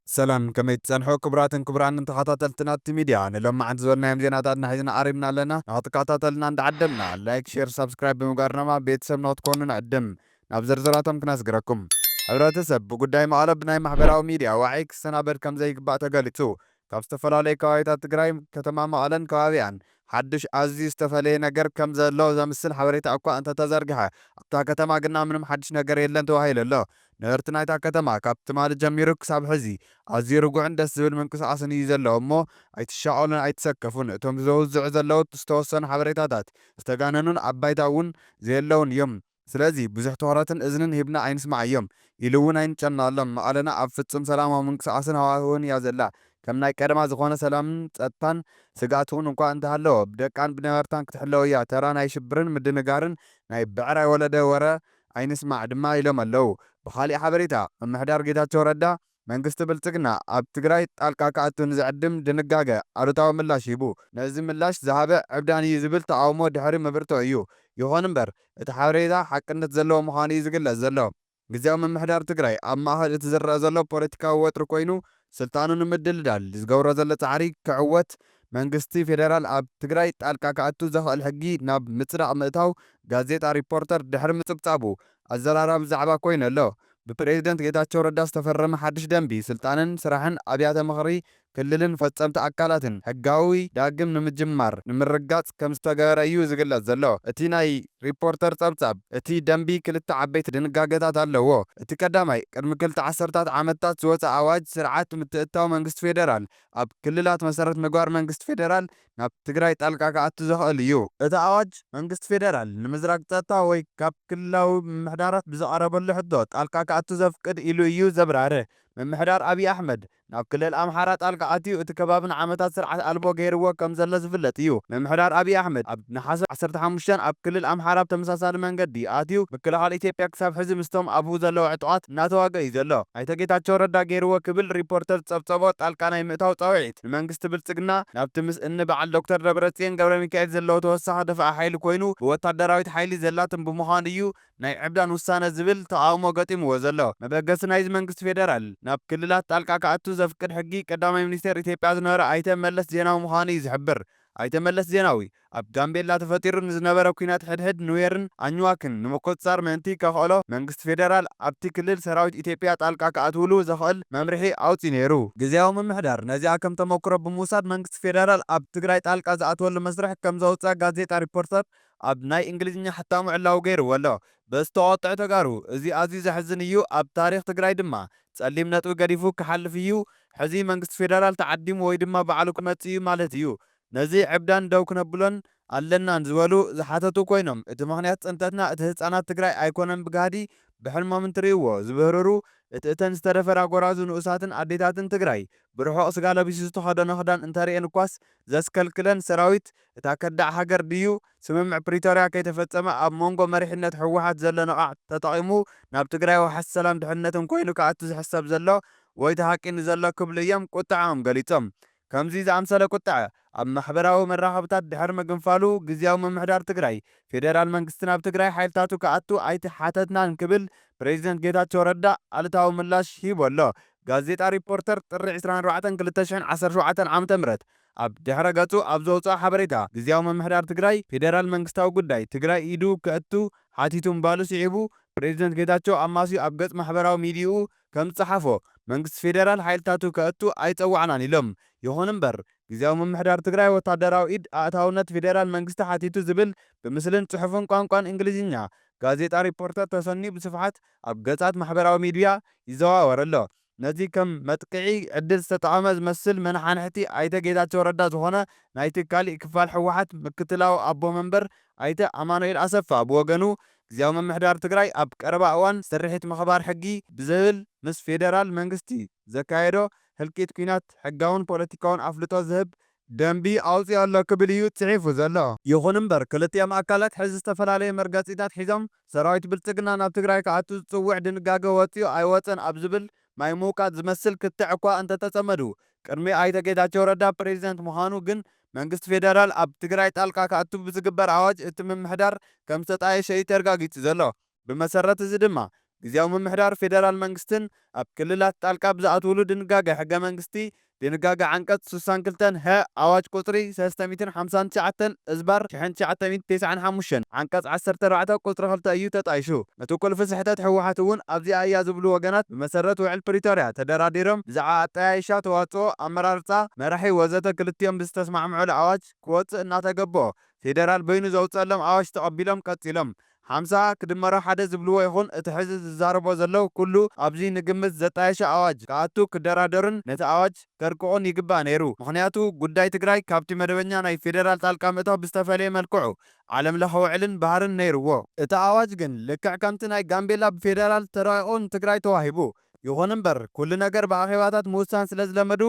ሰላም፣ ከመይ ትጸንሑ ክቡራትን ክቡራንን ተኸታተልቲ ናቲ ሚድያ? ንሎማዓንቲ ዝበልናዮም ዜናታትና ሒዝና ቀሪብና ኣለና። ንኽትከታተልና እንዳዓደምና፣ ላይክ፣ ሼር፣ ሳብስክራይብ ብምግባር ድማ ቤተሰብ ንኽትኮኑ ንዕድም። ናብ ዝርዝራቶም ክነስግረኩም። ሕብረተሰብ ብጉዳይ መቐለ ብናይ ማሕበራዊ ሚድያ ዋዒ ክሰናበድ ከም ዘይግባእ ተገሊጹ። ካብ ዝተፈላለዩ ከባቢታት ትግራይ ከተማ መቐለን ከባቢኣን ሓድሽ ኣዝዩ ዝተፈለየ ነገር ከም ዘሎ ዘምስል ሓበሬታ እኳ እንተተዘርግሐ፣ ኣብታ ከተማ ግና ምንም ሓድሽ ነገር የለን ተባሂሉ ኣሎ። ነበርቲ ናይታ ከተማ ካብ ትማሊ ጀሚሩ ክሳብ ሕዚ ኣዝዩ ርጉዕን ደስ ዝብል ምንቅስቓስን እዩ ዘሎ እሞ ኣይትሻቐሉን ኣይትሰከፉን። እቶም ዝውዝዑ ዘለዉ ዝተወሰኑ ሓበሬታታት ዝተጋነኑን ኣብ ባይታ እውን ዘየለውን እዮም። ስለዚ ብዙሕ ትኹረትን እዝንን ሂብና ኣይንስምዓዮም ኢሉ እውን ኣይንጨነቐሎም። መቐለና ኣብ ፍጹም ሰላማዊ ምንቅስቓስን ሃዋህውን እያ ዘላ። ከም ናይ ቀደማ ዝኾነ ሰላምን ጸጥታን ስግኣት እውን እኳ እንተሃለወ፣ ብደቃን ብነበርታን ክትሕለው እያ። ተራ ናይ ሽብርን ምድንጋርን ናይ ብዕራይ ወለደ ወረ ኣይንስማዕ ድማ ኢሎም ኣለዉ። ብኻሊእ ሓበሬታ፣ ምምሕዳር ጌታቸው ረዳ፣ መንግስቲ ብልጽግና ኣብ ትግራይ ጣልቃ ክኣቱ ንዝዕድም ድንጋገ ኣሉታዊ ምላሽ ሂቡ። ነዚ ምላሽ ዝሃበ ዕብዳን እዩ ዝብል ተቓውሞ ድሕሪ ምብርቶ እዩ። ይኹን እምበር፣ እቲ ሓበሬታ ሓቅነት ዘለዎ ምዃኑ እዩ ዝግለጽ ዘሎ። ግዝያዊ ምምሕዳር ትግራይ ኣብ ማእኸል እቲ ዝረአ ዘሎ ፖለቲካዊ ወጥሪ ኮይኑ፣ ስልጣኑ ንምድልዳል ዝገብሮ ዘሎ ጻዕሪ ክዕወት፣ መንግስቲ ፌደራል ኣብ ትግራይ ጣልቃ ክኣቱ ዘኽእል ሕጊ ናብ ምጽዳቕ ምእታው ጋዜጣ ሪፖርተር ድሕሪ ምጽብጻቡ ኣዘራራቢ ዛዕባ ኮይኑ ኣሎ። ብፕሬዝደንት ጌታቸው ረዳ ዝተፈረመ ሓድሽ ደንቢ ስልጣንን ስራሕን ኣብያተ ምኽሪ ክልልን ፈጸምቲ ኣካላትን ሕጋዊ ዳግም ንምጅማር ንምርጋጽ ከም ዝተገበረ እዩ ዝግለጽ ዘሎ። እቲ ናይ ሪፖርተር ጸብጻብ፣ እቲ ደንቢ ክልተ ዓበይቲ ድንጋገታት ኣለዎ። እቲ ቀዳማይ፣ ቅድሚ ክልተ ዓሰርታት ዓመታት ዝወጸ ኣዋጅ ስርዓት ምትእትታው መንግስቲ ፌደራል ኣብ ክልላት መሰረት ምግባር መንግስቲ ፌደራል ናብ ትግራይ ጣልቃ ክኣቱ ዘኽእል እዩ። እቲ ኣዋጅ መንግስቲ ፌደራል ንምዝራግ ጸጥታ ወይ ካብ ክልላዊ ምምሕዳራት ብዝቐረበሉ ሕቶ ጣልቃ ክኣቱ ዘፍቅድ ኢሉ እዩ ዘብራርህ። ምምሕዳር ኣብይ ኣሕመድ ናብ ክልል ኣምሓራ ጣልቃ ኣትዩ እቲ ከባቢ ንዓመታት ስርዓት ኣልቦ ገይርዎ ከም ዘሎ ዝፍለጥ እዩ። ምምሕዳር ኣብይ ኣሕመድ ኣብ ነሓሰ ዓሰርተ ሓሙሽተ ኣብ ክልል ኣምሓራ ብተመሳሳሊ መንገዲ ኣትዩ ምክልኻል ኢትዮጵያ ክሳብ ሕዚ ምስቶም ኣብኡ ዘለዉ ዕጡቓት እናተዋገ እዩ ዘሎ። ኣይተ ጌታቸው ረዳ ገይርዎ ክብል ሪፖርተር ዝጸብጸቦ ጣልቃ ናይ ምእታው ጻውዒት ንመንግስቲ ብልጽግና ናብቲ ምስ እኒ በዓል ዶክተር ደብረጽዮን ገብረሚካኤል ዘለዎ ተወሳኺ ደፋኢ ሓይሊ ኮይኑ ብወታደራዊት ሓይሊ ዘላትን ብምዃኑ እዩ ናይ ዕብዳን ውሳነ ዝብል ተቓውሞ ገጢምዎ ዘሎ። መበገሲ ናይዚ መንግስቲ ፌደራል ናብ ክልላት ጣልቃ ክኣቱ ዘፍቅድ ሕጊ ቀዳማይ ሚኒስቴር ኢትዮጵያ ዝነበረ ኣይተ መለስ ዜናዊ ምዃኑ እዩ ዝሕብር። ኣይተ መለስ ዜናዊ ኣብ ጋምቤላ ተፈጢሩ ንዝነበረ ኲናት ሕድሕድ ኑዌርን ኣኝዋክን ንምቁጽጻር ምእንቲ ከኽእሎ መንግስቲ ፌደራል ኣብቲ ክልል ሰራዊት ኢትዮጵያ ጣልቃ ክኣትውሉ ዘኽእል መምርሒ ኣውጺኡ ነይሩ። ግዝያዊ ምምሕዳር ነዚኣ ከም ተመክሮ ብምውሳድ መንግስቲ ፌደራል ኣብ ትግራይ ጣልቃ ዝኣትወሉ መስርሕ ከም ዘውፅኣ ጋዜጣ ሪፖርተር ኣብ ናይ እንግሊዝኛ ሕታሙ ዕላዊ ገይርዎ ኣሎ። በዚ ተቆጥዑ ተጋሩ፣ እዚ ኣዝዩ ዘሕዝን እዩ። ኣብ ታሪኽ ትግራይ ድማ ጸሊም ነጥቢ ገዲፉ ክሓልፍ እዩ። ሕዚ መንግስቲ ፌደራል ተዓዲሙ ወይ ድማ ባዕሉ ክመጽእ እዩ ማለት እዩ። ነዚ ዕብዳን ደው ክነብሎን ኣለናን ዝበሉ ዝሓተቱ ኮይኖም፣ እቲ ምኽንያት ጽንተትና እቲ ህጻናት ትግራይ ኣይኮነን ብጋህዲ ብሕልሞም እንትርእይዎ ዝብህርሩ፣ እቲ እተን ዝተደፈራ ጎራዙ ንኡሳትን ኣዴታትን ትግራይ ብርሑቕ ስጋ ለቢሱ ዝተኸደኖ ክዳን እንተርእየን እኳስ ዘስከልክለን ሰራዊት እታ ከዳዕ ሃገር ድዩ? ስምምዕ ፕሪቶርያ ከይተፈጸመ ኣብ መንጎ መሪሕነት ህወሓት ዘሎ ነቓዕ ተጠቒሙ ናብ ትግራይ ዋሕስ ሰላም ድሕነትን ኮይኑ ክኣቱ ዝሕሰብ ዘሎ ወይ ተሃቂኑ ዘሎ ክብሉ እዮም ቁጥዐኦም ገሊጾም። ከምዚ ዝኣምሰለ ቁጥዐ ኣብ ማሕበራዊ መራኸብታት ድሕሪ ምግንፋሉ፣ ግዝያዊ ምምሕዳር ትግራይ ፌደራል መንግስቲ ናብ ትግራይ ሓይልታቱ ክኣቱ ኣይተሓተትናን ክብል ፕሬዚደንት ጌታቸው ረዳ ኣሉታዊ ምላሽ ሂቡ ኣሎ። ጋዜጣ ሪፖርተር ጥሪ ዕስራን ኣርባዕተን ክልተ ሽሕን ዓሰርተ ሸውዓተን ዓመተ ምህረት ኣብ ድሕረ ገጹ ኣብ ዘውፅኦ ሓበሬታ፣ ግዝያዊ ምምሕዳር ትግራይ ፌደራል መንግስታዊ ጉዳይ ትግራይ ኢዱ ከእቱ ሓቲቱ ምባሉ ስዒቡ፣ ፕሬዚደንት ጌታቸው ኣማስዩ ኣብ ገጽ ማሕበራዊ ሚዲይኡ ከም ዝጸሓፎ፣ መንግስቲ ፌደራል ሓይልታቱ ከእቱ ኣይጸዋዕናን ኢሎም። ይኹን እምበር፣ ግዝያዊ ምምሕዳር ትግራይ ወታደራዊ ኢድ ኣእታውነት ፌደራል መንግስቲ ሓቲቱ ዝብል ብምስልን ጽሑፍን ቋንቋን እንግሊዝኛ ጋዜጣ ሪፖርተር ተሰንዩ ብስፍሓት ኣብ ገጻት ማሕበራዊ ሚድያ ይዘዋወር ኣሎ። ነዚ ከም መጥቅዒ ዕድል ዝተጠቐመ ዝመስል መነሓንሕቲ ኣይተ ጌታቸው ረዳ ዝኾነ ናይቲ ካሊእ ክፋል ህወሓት ምክትላዊ ኣቦ መንበር ኣይተ ኣማኑኤል ኣሰፋ ብወገኑ፣ ግዝያዊ ምምሕዳር ትግራይ ኣብ ቀረባ እዋን ስርሒት ምኽባር ሕጊ ብዝብል ምስ ፌደራል መንግስቲ ዘካየዶ ህልቂት ኲናት ሕጋውን ፖለቲካውን ኣፍልጦ ዝህብ ደንቢ ኣውፂኡ ኣሎ ክብል እዩ ፅሒፉ ዘሎ። ይኹን እምበር ክልቲኦም ኣካላት ሕዚ ዝተፈላለየ መርገፂታት ሒዞም ሰራዊት ብልፅግና ናብ ትግራይ ክኣቱ ዝፅውዕ ድንጋገ ወፂኡ ኣይወፀን ኣብ ዝብል ማይ ምውቃጥ ዝመስል ክትዕ እኳ እንተተፀመዱ፣ ቅድሚ ኣይተ ጌታቸው ረዳ ፕሬዚደንት ምዃኑ ግን መንግስቲ ፌደራል ኣብ ትግራይ ጣልቃ ክኣቱ ብዝግበር ኣዋጅ እቲ ምምሕዳር ከም ዝተጣየሸ እዩ ተረጋጊፁ ዘሎ። ብመሰረት እዚ ድማ ግዝያዊ ምምሕዳር ፌደራል መንግስትን ኣብ ክልላት ጣልቃ ብዝኣትውሉ ድንጋገ ሕገ መንግስቲ፣ ድንጋገ ዓንቀጽ ስሳን ክልተን ሀ ኣዋጅ ቁጽሪ ሰለስተ ሚእትን ሓምሳን ትሽዓተን እዝባር ሽሕን ትሽዓተ ሚእትን ተስዓን ሓሙሽተን ዓንቀጽ ዓሰርተ ኣርባዕተ ቁጽሪ ክልተ እዩ ተጣይሹ። እቲ ቁልፊ ስሕተት ህወሓት እውን ኣብዚኣ እያ ዝብሉ ወገናት ብመሰረት ውዕል ፕሪቶርያ ተደራዲሮም ብዛዕባ ኣጠያይሻ ተዋፅኦ ኣመራርፃ መራሒ ወዘተ ክልቲኦም ብዝተስማዕምዑሉ ኣዋጅ ክወፅእ እናተገበኦ ፌደራል በይኑ ዘውፀሎም ኣዋጅ ተቐቢሎም ቀፂሎም። ሓምሳ ክድመሮ ሓደ ዝብልዎ ይኹን እቲ ሕዚ ዝዛረቦ ዘለዉ ኩሉ ኣብዚ ንግምት ዘጣየሸ ኣዋጅ ክኣቱ ክደራደሩን ነቲ ኣዋጅ ከርቅቑን ይግባእ ነይሩ። ምኽንያቱ ጉዳይ ትግራይ ካብቲ መደበኛ ናይ ፌደራል ጣልቃ ምእታው ብዝተፈለየ መልክዑ ዓለም ለኸ ውዕልን ባህርን ነይርዎ። እቲ ኣዋጅ ግን ልክዕ ከምቲ ናይ ጋምቤላ ብፌደራል ተረቂቑ ንትግራይ ተዋሂቡ። ይኹን እምበር ኩሉ ነገር ብኣኼባታት ምውሳን ስለ ዝለመዱ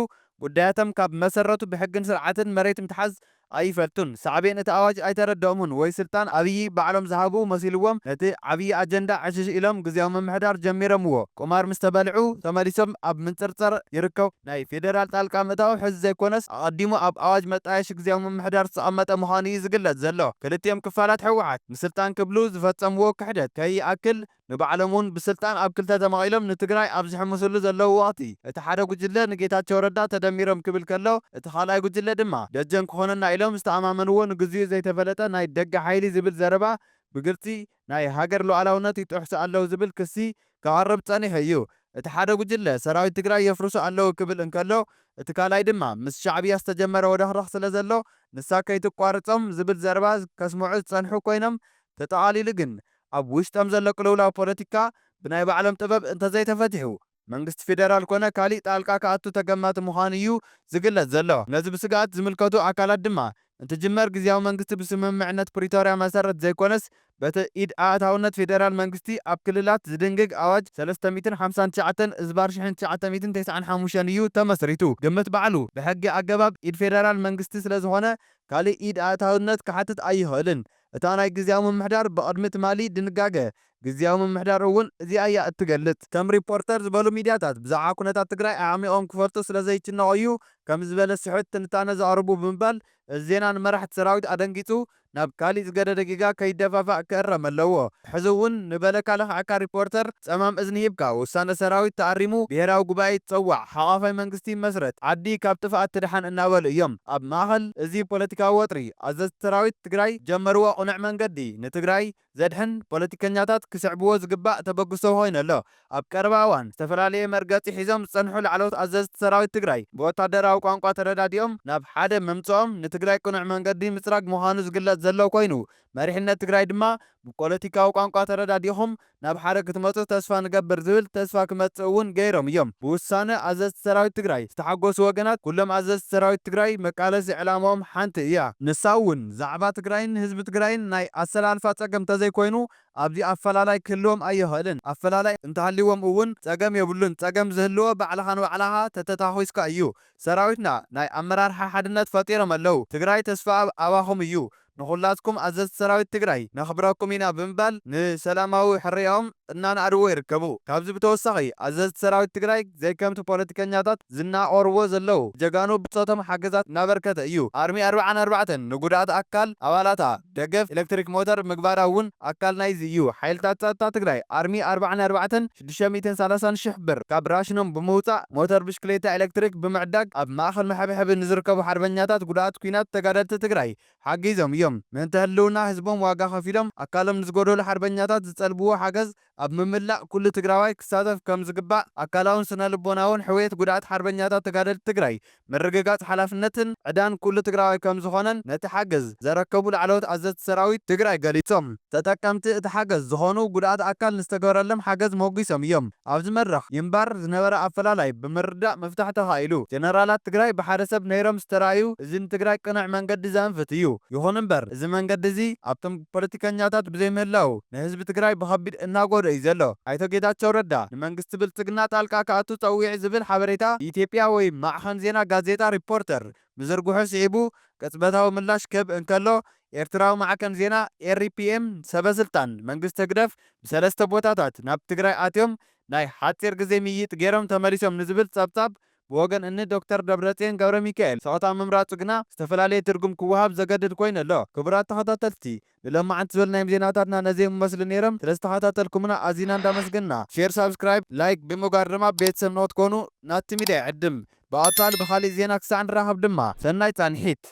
ጉዳያቶም ካብ መሰረቱ ብሕግን ስርዓትን መሬት ምትሓዝ ኣይፈልጡን። ሳዕቤን እቲ ኣዋጅ ኣይተረደኦምን ወይ ስልጣን ኣብዪ ባዕሎም ዝሃቡ መሲልዎም ነቲ ዓብዪ ኣጀንዳ ዕሽሽ ኢሎም ግዝያዊ ምምሕዳር ጀሚሮምዎ። ቁማር ምስ ተበልዑ ተመሊሶም ኣብ ምንጽርጸር ይርከቡ። ናይ ፌደራል ጣልቃ ምእታው ሕዚ ዘይኮነስ ኣቐዲሙ ኣብ ኣዋጅ መጣየሺ ግዝያዊ ምምሕዳር ዝተቐመጠ ምዃኑ እዩ ዝግለጽ ዘሎ። ክልቲኦም ክፋላት ህወሓት ንስልጣን ክብሉ ዝፈጸምዎ ክሕደት ከይኣክል ንባዕሎም እውን ብስልጣን ኣብ ክልተ ተመቒሎም ንትግራይ ኣብ ዝሕምስሉ ዘለዉ ወቕቲ፣ እቲ ሓደ ጉጅለ ንጌታቸው ረዳ ተደሚሮም ክብል ከሎ፣ እቲ ካልኣይ ጉጅለ ድማ ደጀን ክኾነና ኢሎም ዝተኣማመንዎ ንግዚኡ ዘይተፈለጠ ናይ ደገ ሓይሊ ዝብል ዘረባ ብግልፂ ናይ ሃገር ሉዓላውነት ይጥሕሱ ኣለዉ ዝብል ክሲ ከቕርብ ጸኒሑ እዩ። እቲ ሓደ ጉጅለ ሰራዊት ትግራይ የፍርሱ ኣለዉ ክብል እንከሎ፣ እቲ ካልኣይ ድማ ምስ ሻዕብያ ዝተጀመረ ወደኽደኽ ስለ ዘሎ ንሳ ከይትቋርጾም ዝብል ዘረባ ከስምዑ ዝጸንሑ ኮይኖም፣ ተጠቓሊሉ ግን ኣብ ውሽጦም ዘሎ ቅልውላው ፖለቲካ ብናይ ባዕሎም ጥበብ እንተዘይተፈቲሑ መንግስቲ ፌደራል ኮነ ካሊእ ጣልቃ ክኣቱ ተገማቲ ምዃኑ እዩ ዝግለጽ ዘሎ። ነዚ ብስግኣት ዝምልከቱ ኣካላት ድማ እንትጅመር ግዝያዊ መንግስቲ ብስምምዕነት ፕሪቶርያ መሰረት ዘይኮነስ በቲ ኢድ ኣእታውነት ፌደራል መንግስቲ ኣብ ክልላት ዝድንግግ ኣዋጅ ሰለስተ ሚእትን ሓምሳን ትሽዓተን እዝባር ሽሕን ትሽዓተ ሚእትን ተስዓን ሓሙሽተን እዩ ተመስሪቱ። ግምት ባዕሉ ብሕጊ ኣገባብ ኢድ ፌደራል መንግስቲ ስለ ዝኾነ ካልእ ኢድ ኣእታውነት ክሓትት ኣይኽእልን። እታ ናይ ግዝያዊ ምምሕዳር ብቕድሚ ትማሊ ድንጋገ ግዝያዊ ምምሕዳር እውን እዚኣ እያ እትገልጽ። ከም ሪፖርተር ዝበሉ ሚድያታት ብዛዕባ ኩነታት ትግራይ ኣዕሚቖም ክፈልጡ ስለ ዘይጭነቑ እዩ ከም ዝበለ ስሑት ትንታነ ዘቕርቡ ብምባል እዚ ዜና ንመራሕቲ ሰራዊት ኣደንጊጹ ናብ ካሊእ ዝገደደ ጌጋ ከይደፋፋእ ክእረም ኣለዎ። ሕዚ እውን ንበለካ ለኽዐካ ሪፖርተር ጸማም እዝኒ ሂብካ ውሳነ ሰራዊት ተኣሪሙ ብሄራዊ ጉባኤ ይጸዋዕ፣ ሓቋፋይ መንግስቲ ይመስረት፣ ዓዲ ካብ ጥፍኣት ትድሓን እናበሉ እዮም። ኣብ ማእኸል እዚ ፖለቲካዊ ወጥሪ ኣዘዝቲ ሰራዊት ትግራይ ጀመርዎ ቅኑዕ መንገዲ ንትግራይ ዘድሕን ፖለቲከኛታት ክስዕብዎ ዝግባእ ተበግሶ ኮይኑ ኣሎ። ኣብ ቀረባ እዋን ዝተፈላለየ መርገጺ ሒዞም ዝጸንሑ ላዕለዎት ኣዘዝቲ ሰራዊት ትግራይ ብወታደራዊ ቋንቋ ተረዳዲኦም ናብ ሓደ ምምጽኦም ንትግራይ ቅኑዕ መንገዲ ምጽራግ ምዃኑ ዝግለጽ ዘሎ ኮይኑ፣ መሪሕነት ትግራይ ድማ ብፖለቲካዊ ቋንቋ ተረዳዲኹም ናብ ሓደ ክትመጹ ተስፋ ንገብር ዝብል ተስፋ ክመጽእ እውን ገይሮም እዮም። ብውሳነ ኣዘዝቲ ሰራዊት ትግራይ ዝተሓጎሱ ወገናት ኩሎም ኣዘዝቲ ሰራዊት ትግራይ መቃለሲ ዕላማኦም ሓንቲ እያ። ንሳ እውን ዛዕባ ትግራይን ህዝቢ ትግራይን ናይ ኣሰላልፋ ጸገም ተዘይኮይኑ ኣብዚ ኣፈላላይ ክህልዎም ኣይኽእልን። ኣፈላላይ እንተሃልይዎም እውን ጸገም የብሉን። ጸገም ዝህልዎ ባዕልኻ ንባዕልኻ ተተታኺስካ እዩ። ሰራዊትና ናይ ኣመራርሓ ሓድነት ፈጢሮም ኣለዉ። ትግራይ ተስፋ ኣብ ኣባኹም እዩ። ንኹላትኩም ኣዘዝቲ ሰራዊት ትግራይ ነኽብረኩም ኢና ብምባል ንሰላማዊ ሕርያኦም እናነኣድዎ ይርከቡ። ካብዚ ብተወሳኺ ኣዘዝቲ ሰራዊት ትግራይ ዘይከምቲ ፖለቲከኛታት ዝናቆርዎ ዘለዉ ጀጋኑ ብጾቶም ሓገዛት እናበርከተ እዩ። ኣርሚ ኣርባዓን ኣርባዕተን ንጉድኣት ኣካል ኣባላታ ደገፍ ኤሌክትሪክ ሞተር ምግባራ እውን ኣካል ናይዚ እዩ። ሓይልታት ጸጥታ ትግራይ ኣርሚ ኣርባዓን ኣርባዕተን ሽዱሽተ ሚእትን ሰላሳን ሽሕ ብር ካብ ራሽኖም ብምውጻእ ሞተር ብሽክሌታ ኤሌክትሪክ ብምዕዳግ ኣብ ማእኸል መሐብሐቢ ንዝርከቡ ሓርበኛታት ጉድኣት ኲናት ተጋደልቲ ትግራይ ሓጊዞም እዮም። ምእንተ ህልውና ህዝቦም ዋጋ ከፊሎም ኣካሎም ንዝጎደሉ ሓርበኛታት ዝጠልብዎ ሓገዝ ኣብ ምምላእ ኩሉ ትግራዋይ ክሳተፍ ከም ዝግባእ ኣካላውን ስነ ልቦናውን ሕውየት ጉድኣት ሓርበኛታት ተጋደልቲ ትግራይ ምርግጋጽ ሓላፍነትን ዕዳን ኩሉ ትግራዋይ ከም ዝኾነን ነቲ ሓገዝ ዘረከቡ ላዕለዎት ኣዘዝቲ ሰራዊት ትግራይ ገሊጾም። ተጠቀምቲ እቲ ሓገዝ ዝኾኑ ጉድኣት ኣካል ንዝተገበረሎም ሓገዝ ሞጒሶም እዮም። ኣብዚ መድረኽ ይንባር ዝነበረ ኣፈላላይ ብምርዳእ ምፍታሕ ተኻኢሉ። ጀነራላት ትግራይ ብሓደ ሰብ ነይሮም ዝተራእዩ እዚ ንትግራይ ቅኑዕ መንገዲ ዘንፍት እዩ። ይኹን እምበር እዚ መንገዲ እዚ ኣብቶም ፖለቲከኛታት ብዘይምህላው ንህዝቢ ትግራይ ብኸቢድ እናጎድኦ እዩ ዘሎ። ኣይተ ጌታቸው ረዳ ንመንግስቲ ብልጽግና ጣልቃ ክኣቱ ጸዊዑ ዝብል ሓበሬታ ኢትዮጵያ ወይ ማዕኸን ዜና ጋዜጣ ሪፖርተር ምዝርግሑ ስዒቡ ቅጽበታዊ ምላሽ ክህብ እንከሎ ኤርትራዊ ማዕከን ዜና ኤር ፒ ኤም ሰበ ስልጣን መንግስቲ ህግደፍ ብሰለስተ ቦታታት ናብ ትግራይ ኣትዮም ናይ ሓጺር ግዜ ምይይጥ ገይሮም ተመሊሶም ንዝብል ጸብጻብ ብወገን እኒ ዶክተር ደብረጽዮን ገብረ ሚካኤል ሰኸታ ምምራጹ ግና ዝተፈላለየ ትርጉም ክወሃብ ዘገድድ ኮይኑ ኣሎ። ክቡራት ተኸታተልቲ፣ ንሎማዓንቲ ዝበልናዮም ዜናታትና ነዚኦም ይመስሉ ነይሮም። ስለ ዝተኸታተልኩምና ኣዚና እንዳመስገንና፣ ሼር፣ ሳብስክራይብ፣ ላይክ ብምግባር ድማ ቤተሰብ ንኽትኮኑ ናቲ ሚድያ ይዕድም። ብቐጻሊ ብኻሊእ ዜና ክሳዕ ንራኸብ ድማ ሰናይ ጻንሒት።